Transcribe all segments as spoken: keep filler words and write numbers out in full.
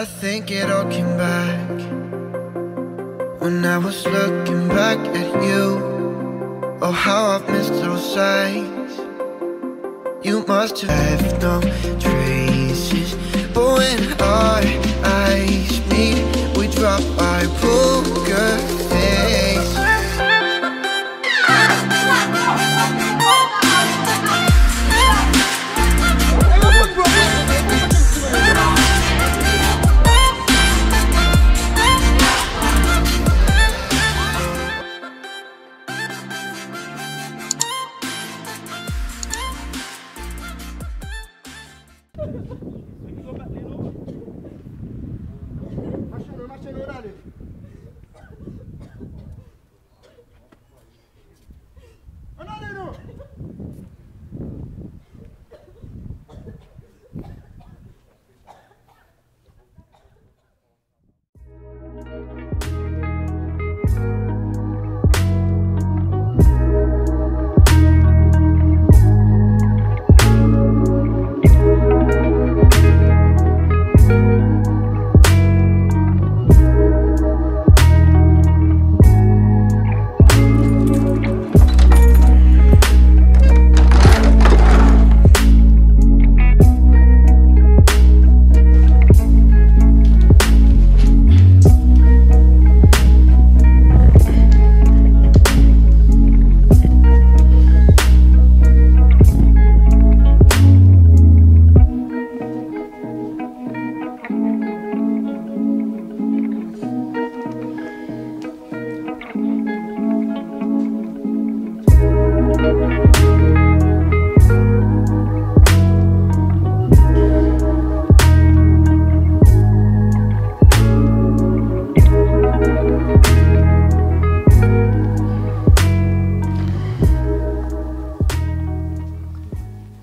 I think it all came back when I was looking back at you. Oh, how I've missed those sights. You must have left no traces. But when our eyes meet, we drop our poker face. Ann ale non!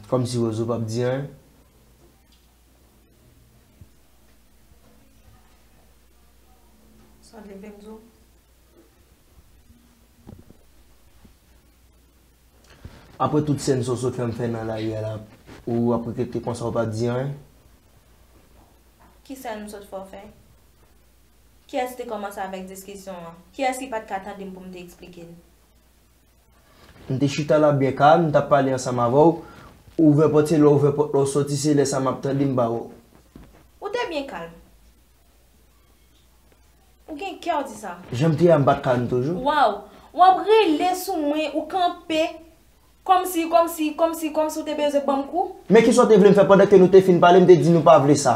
Kòmsi Rozo p ap di anyen. Sa w vle m di w? Apre tout sèn sa w sot fè m fè nan lari a la, ou ap regrete konsa ou pa di anyen? Ki sèn m sot fè w fè? Kiyès ki te kòmanse avèk diskisyon an? Kiyès ki pa t ka tande m pou m te eksplike l? M te chita la byen kalm, m t ap pale ansanm avè w. Ou ouvè pòt, se lè w ouvè pòt la w soti, se lè sa m ap tande m pa wè w. Ou te byen kalm. Ou gen kè w di sa. Jan m te ye a, m pa t kalm toujou. Waw! W ap rele sou mwen, ou kanpe. Kòmsi, kòmsi, kòmsi, kòmsi w te bezwen ban m kou. Men kisa w te vle m fè pandan ke nou te fin pale, m te di nou pa vle sa?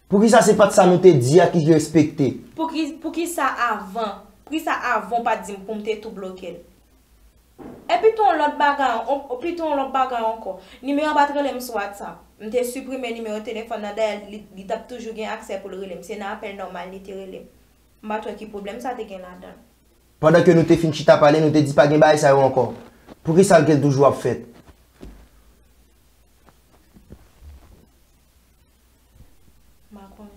Poukisa se pa t sa nou te di a ki respekte? Pouki, poukisa avan? Poukisa avan w pa t di m pou m te tou bloke l? E pito yon lòt bagay, on, pito yon lòt bagay ankò. Nimewo a pa t rele m sou WhatsApp. M te siprime nimewo telefòn nan, dayè li, li t ap toujou gen aksè pou l rele m. Se nan apèl nòmal li te rele m. M pa t wè ki pwoblèm sa te gen ladan l. Pandan ke nou te fin chita pale, nou te di pa gen bagay sa yo ankò. Poukisa l ke l toujou ap fèt? M pa konnen.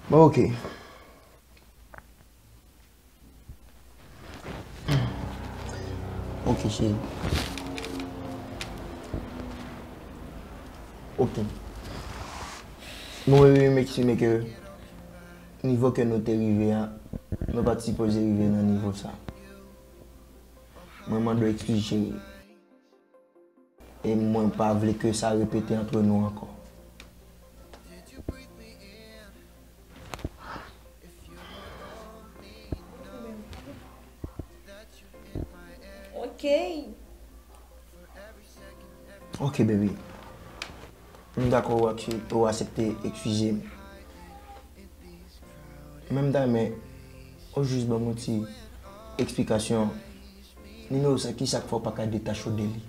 Bon, oke. Oke, cheri. Oke. Bon, wi, wi, m estime ke nivo ke nou te rive a, nou pa t sipoze rive nan nivo sa. Mwen mande w eskiz, cheri. E mwen pa vle ke sa repete antre nou ankò. Ok. Ok, baby. M dakò ou aksep-, ou aksepte eskize m. Men m ta renmen ou jis ban m yon ti eksplikasyon. Nimewo sa, kisa k fè w pa ka detache w de li?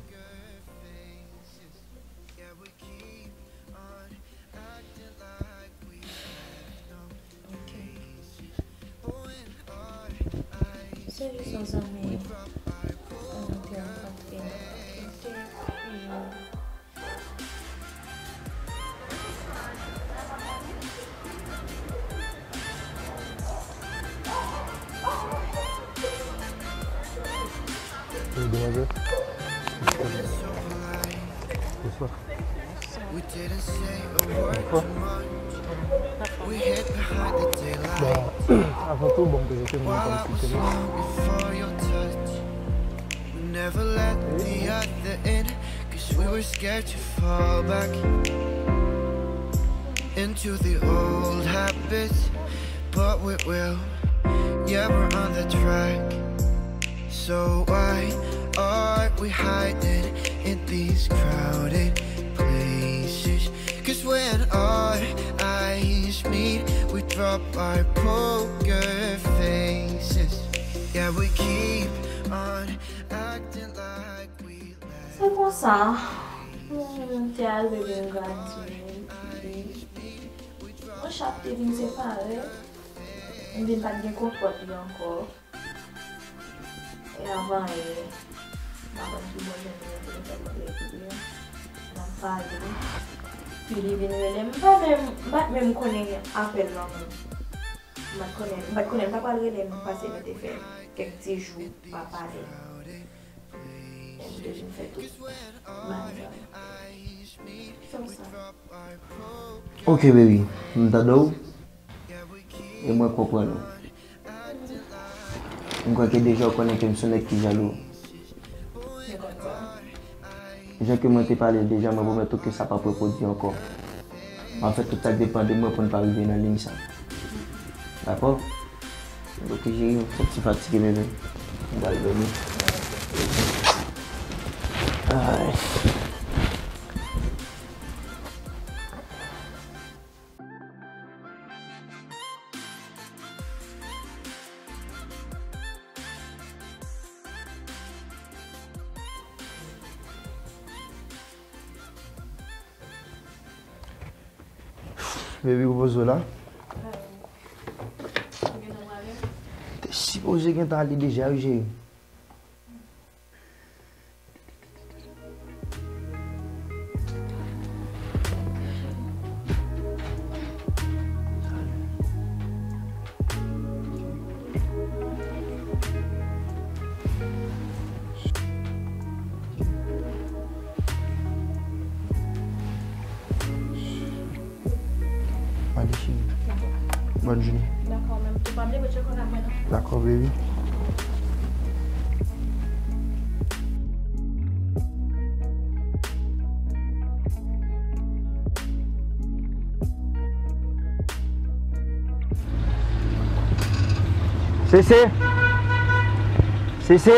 Ok. Se jis yon zanmi, yon zanmi te rankontre. Li te toujou Hey, demoiselle. Bonsoir. Bon, avan tou, bon, m te rete, mwen pa m kite nou. Never let the other in, 'cause we were scared to fall back into the old habits, but we will, yeah, we're on the track. So why are we hiding in these crowded places? 'Cause when our eyes meet, we drop our poker faces. Yeah, we keep on acting like we Se konsa, hmm, te ale vin grandi, epi mwen chak te vin separe, m vin pa t gen kontwòl li ankò. E avan yè, m pa konn ki bò jwenn li, m te fè kontwòl li, n ap pale. Epi li vin rele m, m pa menm, m pa t menm konnen apèl lan menm. M pa t konnen, m pa t konnen l ta pral rele m, pase nou te fè kèk ti jou pa pale. Lè m te vin fè tout bagay sa yo. Fè w sa. Ok, baby. M tande w. E mwen konprann ou. M kwè ke deja w konnen ke m se yon nèg ki jalou. Mwen konn sa. Jan ke mwen te pale deja, mwen pwomèt ou ke sa p ap repwodui ankò. M ap fè tout sa k depann de mwen pou n pa rive nan liy sa. Dakò? Ok, cheri, m santi fatige, bebe. M pral dòmi. Ay. Baby, ou poze w la? Te sipoze gentan ale deja, wi, cheri. Mande cheri. Bòn jounen. Dakò, men ou pa bliye pou tcheke nan mwen, non. Dakò, baby. Sese! Sese!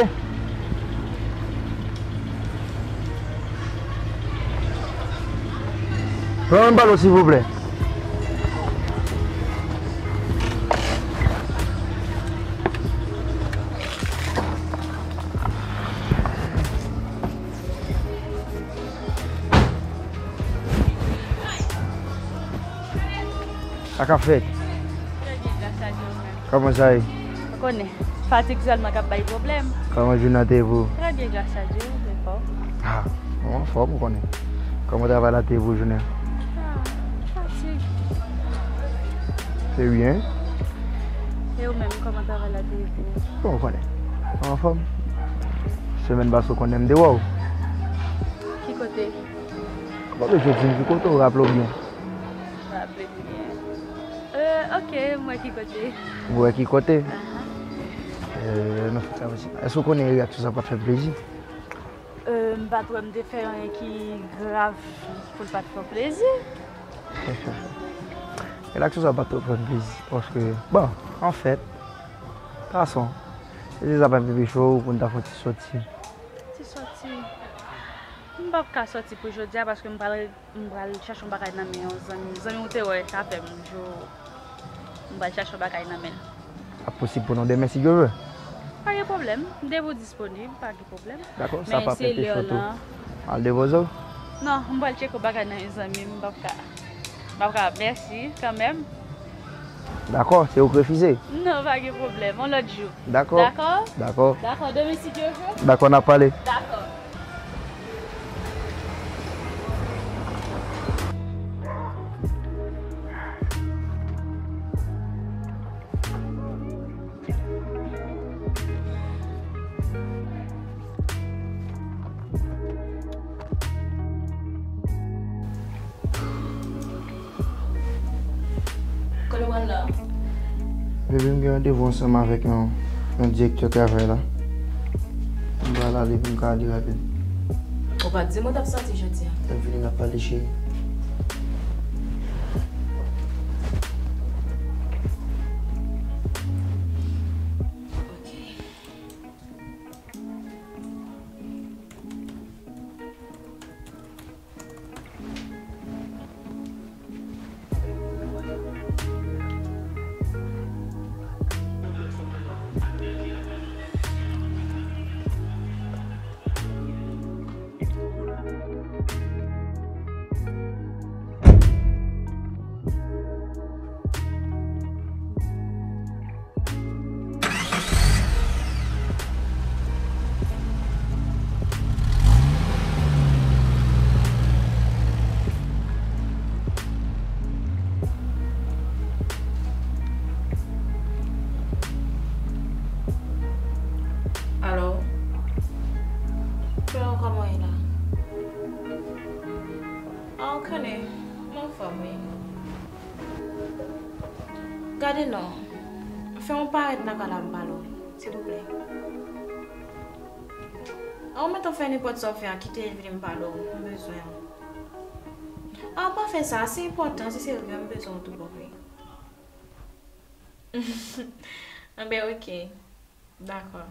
Pran yon balo, silvouplè. Sa k ap fèt? Trè byen, gras a Dye, ou menm? Kòman sa ye? Ou konnen, fatig sèlman k ap bay pwoblèm. Kòman jounen an te ye pou ou? Trè byen, gras a Dye, ou te fò. Ah, mwen anfòm, ou konnen. Kòman travay la te ye pou ou jounen an? Ah, fatig. Se byen. E ou menm, kòman travay la te ye pou ou? Bon, ou konnen. Mwen anfòm. Semèn pase, ou konnen m te wè w. Ki kote? Ou pa bezwen di m ki kote, ou raple w byen. Raple m byen. Euh, ok, m wè ki kote. Ou wè ki kote? Aha. Euh, nou fè sa osi. Èske ou konnen reyaksyon sa pa t fè plezi? Euh, m pa t wè m te fè anyen ki grav pou l pa t fè w plezi. Reyaksyon sa pa t fè m plezi, paske, bon, anfèt, gason, se te sa pa t pepe cho pou n ta fè yon ti sòti. Ti sòti. M p ap ka sòti pou jodi a, paske m pral M pral chache yon bagay nan men yon zanmi. Zanmi ou te wè, sa fè m jou. M pral chache yon bagay nan men l. Ap posib pou nou demen, si Dye vle. Pa gen pwoblèm. Depi w disponib, pa gen pwoblèm. Dakò, sa pa pete cho tou. Al depoze w? Non, m pral tcheke yon bagay nan yon zanmi m, m p ap ka. M p ap ka, mèsi kanmenm. Dakò, se ou k refize? Non, pa gen pwoblèm. Yon lòt jou. Dakò. Dakò? Dakò. Dakò, demen, si Dye vle. Dakò, n ap pale. Dakò. Bebe, m gen randevou ansanm avèk yon, yon direktè travay la. M pral ale pou m ka ale rapid. Ou pa t di m ou t ap sòti jodi a? Lè m vini, n ap pale, cheri. Ok. Alo? Freo, kòman w ye la? A, ou konnen, m anfòm, wi. Gade non, fè yon parèt nan kay la m pale w, silvouplè. A, ou mèt ap fè nenpòt sa w fè a, kite l vini m pale w, m bezwen w. A, pa fè sa, se enpòtan, se serye, m bezwen w tou bon vre. Anben, ok. Dakò.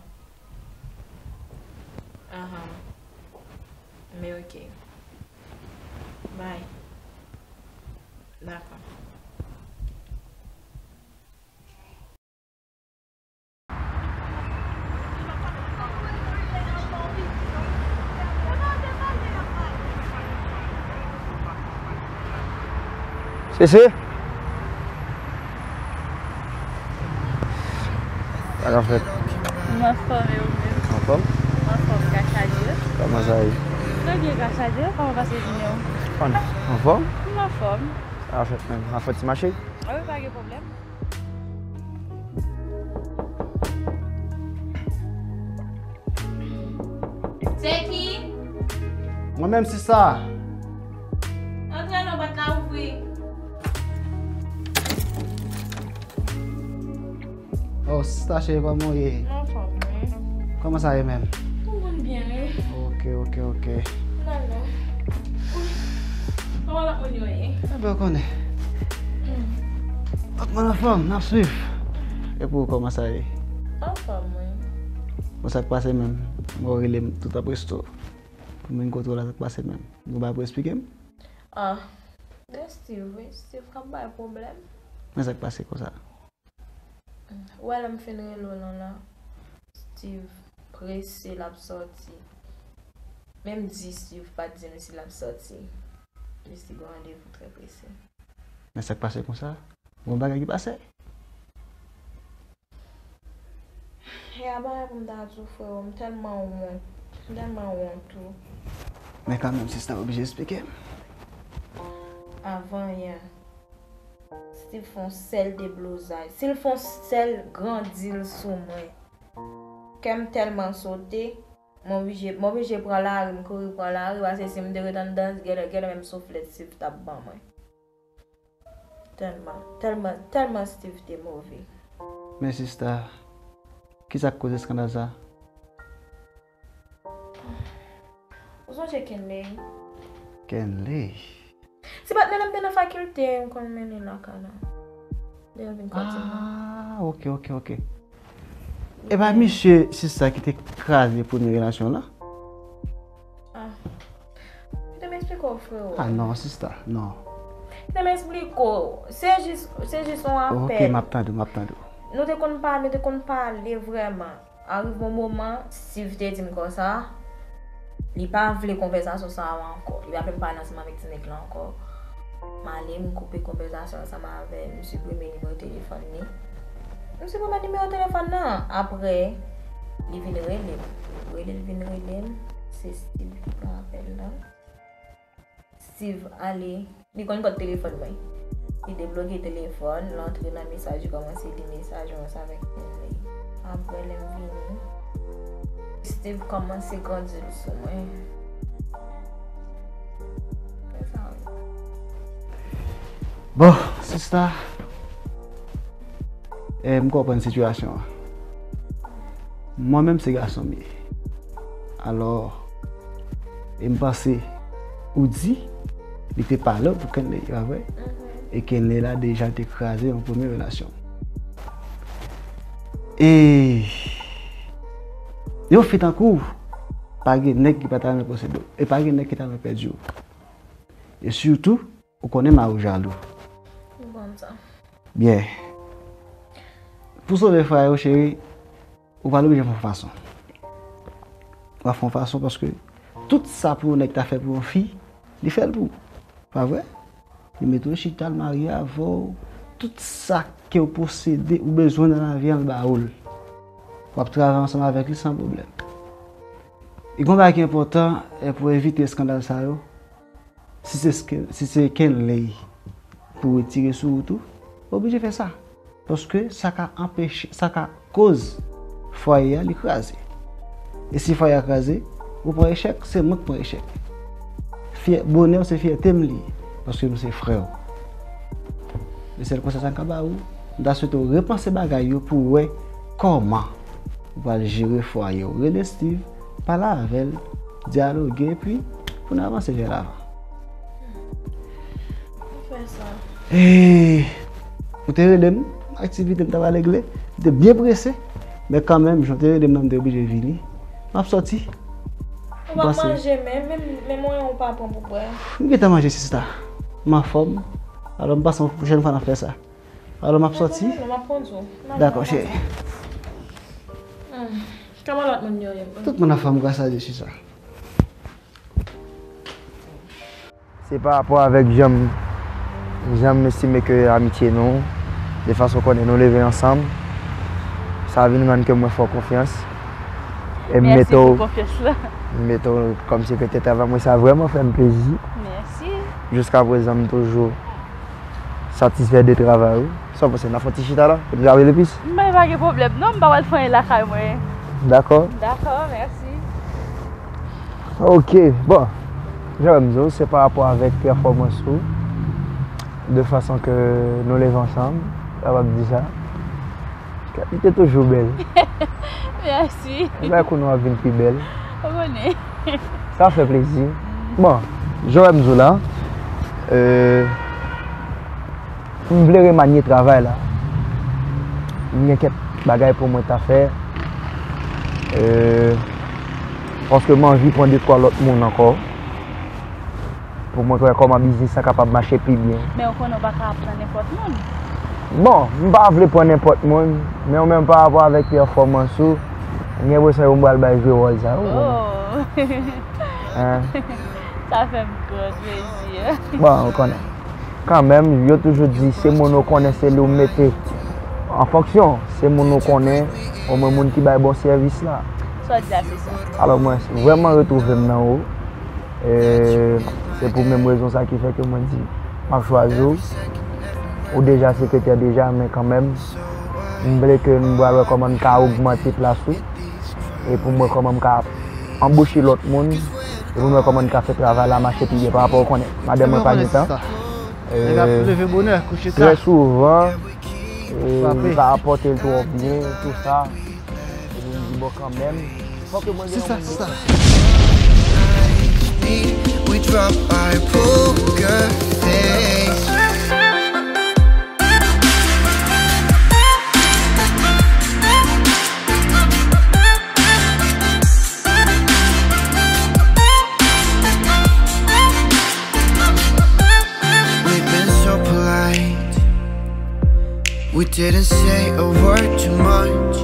Ahan. Men ok. Bye. Dakò. Sisi? Sa k ap fèt? M anfòm, e ou menm? Anfòm? M anfòm, Kachaje. Kòman sa ye? Trè byen, Kachaje. Kòman w pase jounen w? Ann, anfòm? M anfòm. Sa k ap fèt menm? Anfòm ti mache? Wi, pa gen pwoblèm. Se ki? Mwen menm, sista. Antre non, pòt la ouvri. Oh, sista cheri, kòman w ye? M anfòm, wi. Kòman sa ye menm? Tout moun byen, wi. Ok, ok, ok. Nan, nan. Kòman lòt moun yo ye? Enben, w konnen. Hmm. Lòt moun anfòm, n ap swiv. E pou ou, kòman sa ye? Anfòm, wi. Bon, sa k pase menm? Mwen rele m tout ap resto. Pou m vin kote w la, sa k pase menm? Gon bagay pou eksplike m? Ah, de Steve, wi. Steve k ap bay pwoblèm. Men sa k pase konsa? Ou wè lè m fin rele w lan la, Steve prese, l ap sòti. Menm di Steve pa t di m si l ap sòti. Li di gon randevou trè prese. Men sa k pase konsa? Gon bagay ki pase? E a bagay pou m ta di w, freo, m tèlman wont. M tèlman wont, wi. Men kanmenm, sista oblije eksplike m. Avan yè, Steve fè yon sèl deblozay. Si l fè yon sèl gran dil sou mwen, kè m tèlman sote, m oblije, m oblije pran lari, m kouri pran lari, paske si m te ret anndan, genlè, genlè menm souflèt Steve t ap ban mwen. Tèlman, tèlman, tèlman Steve te move. Men sista, kisa k koz eskandal sa? Ou sonje Kenley? Kenley? Se pa t menm lè m te nan fakilte, m konn mennen lakay la. Lè l vin kòti mwen. Ah, ok, ok, ok. E pa misye, sista ki te kraze premye relasyon la? Ah. Kite m eksplike w, freo. Ah, non, sista, non. Kite m eksplike w. Se jis, se jis yon apèl. Ok, m ap tande w, m ap tande w. Nou te konn pale, nou te konn pale vrèman. Arive yon moman, Steve te di m konsa, li pa vle konvèsasyon sa a ankò. Li pa vle m pale ansanm avèk ti nèg la ankò. M ale, m koupe konvèsasyon ansanm avè l, m siprime nimewo telefòn li. M siprime nimewo telefòn nan. Apre, li vin rele m. Rele l vin rele m, se Steve ki pran apèl la. Steve ale, li konn kòd telefòn mwen. Li debloke telefòn, l antre nan mesaj, li kòmanse li mesaj mwen sa avèk Kenley. Apre, lè m vini, Steve kòmanse grandi l sou mwen. Se sa, wi. Bon, sista, E m konprann sitiyasyon an. Mwen menm se gason m ye. Alò, e m panse ou di li te pale w pou Kenley, pa vre? E Kenley la deja te kraze yon premye relasyon. E yon fi tankou w, pa gen nèg ki pa ta renmen posede w. E pa gen nèg ki ta renmen pèdi w. E sitou, ou konnen mari w jalou. Ou konn sa. Byen. Pou sove frè yo, cheri, ou pral oblije fè yon fason. Ou ap fè yon fason paske tout sa pou yon nèg ta fè pou yon fi, li fè l pou ou. Pa vre? Li mete w chita, l marye avè w. Tout sa ke w posede, ou bezwen nan lavi an, l ba ou l. W ap travay ansanm avèk li san pwoblèm. E gen yon bagay ki enpòtan, e pou evite eskandal sa yo, si se, si se Kenley pou retire sou wout ou, ou oblije fè sa. Paske sa ka anpeche, sa ka koz fwaye a li kraze. E si fwaye a kraze, ou pran echèk, se mwen k pran echèk. Fyè, bonè w se fyète m li ye, paske nou se frè w. E sèl konsèy sa m ka ba ou, m ta swete w repanse bagay yo pou w wè kòman ou pral jere fwaye w. Rele Steve, pale avè l, dyaloge, epi pou n avanse vè lavan. Ou fè sa. E, ou te rele m, aktivite m ta pral regle, m te byen prese, men kanmenm, jan w te rele m nan, m te oblije vini. M ap sòti. Ou pa manje menm, menm, menm yon ou pa pran pou bwè. M gentan manje, sista. M anfòm. Alò, m panse yon pwochèn fwa n ap fè sa. Alò, m ap sòti. Non, m ap kondwi w. Dakò, cheri. Hmm. Kòman lòt moun yo ye? Tout moun anfòm, gras a Dye, sista. Se pa rapò avèk jan m, jan m estime ke amitye nou, de fason konnen nou leve ansanm, sa vin rann ke mwen fè w konfyans. E m mete w, m mete w kòm sekretè travay mwen, sa vrèman fè m plezi. Mèsi. Jiskaprezan, m toujou satisfè de travay ou. Sa w panse, n a fè yon ti chita la? Pou n gade le plis? Mwen pa gen pwoblèm non, m pa pral fè anyen lakay mwen. Dakò. Dakò, mèsi. Ok, bon. Jan m di w, se pa rapò avèk pèfòmans ou, de fason ke nou leve ansanm, kapab di sa. Li te toujou bèl. Mèsi. Mwen kwè kounye a w ap vin pi bèl. Ou konnen. Sa fè plezi. Bon, jan w wè m di w la, euh, m vle remanye travay la. M gen kèk bagay pou mwen ta fè. Euh, paske m anvi pran de twa lòt moun ankò. Pou mwen wè kòman biznis la kapab mache pi byen. Men ou konnen ou pa ka ap pran nenpòt moun. Bon, m pa vle pran nenpòt moun, men ou menm pa rapò avèk pèfòmans ou, m gen enpresyon yo m pral bay jwe wòl sa, ou konnen. Oh. Hein? Sa fè m gran plezi. Bon, ou konnen. Kanmenm, yo toujou di, se moun ou konnen, se li ou mete an fonksyon. Se moun ou konnen, omwen moun ki bay bon sèvis la. Sa w di a, se sa. Alò, mwen vrèman retwouve m nan ou. E se pou menm rezon sa ki fè ke mwen di, m ap chwazi w. Ou deja sekretè deja, men kanmenm, m vle ke m pral wè kòman m ka ogmante plas ou. E pou m wè kòman m ka anboche lòt moun. E pou m wè kòman m ka fè travay la mache pi byen. Pa rapò, ou konnen, madanm mwen pa gen tan. Nèg ap leve bonè, kouche ta. Trè souvan, e, li pa rapòte l twò byen, tou sa. Epi m di, bon, kanmenm, fòk mwen gen yon moun. Se sa, se sa. We drop our poker face. We've been so polite. We didn't say a word too much.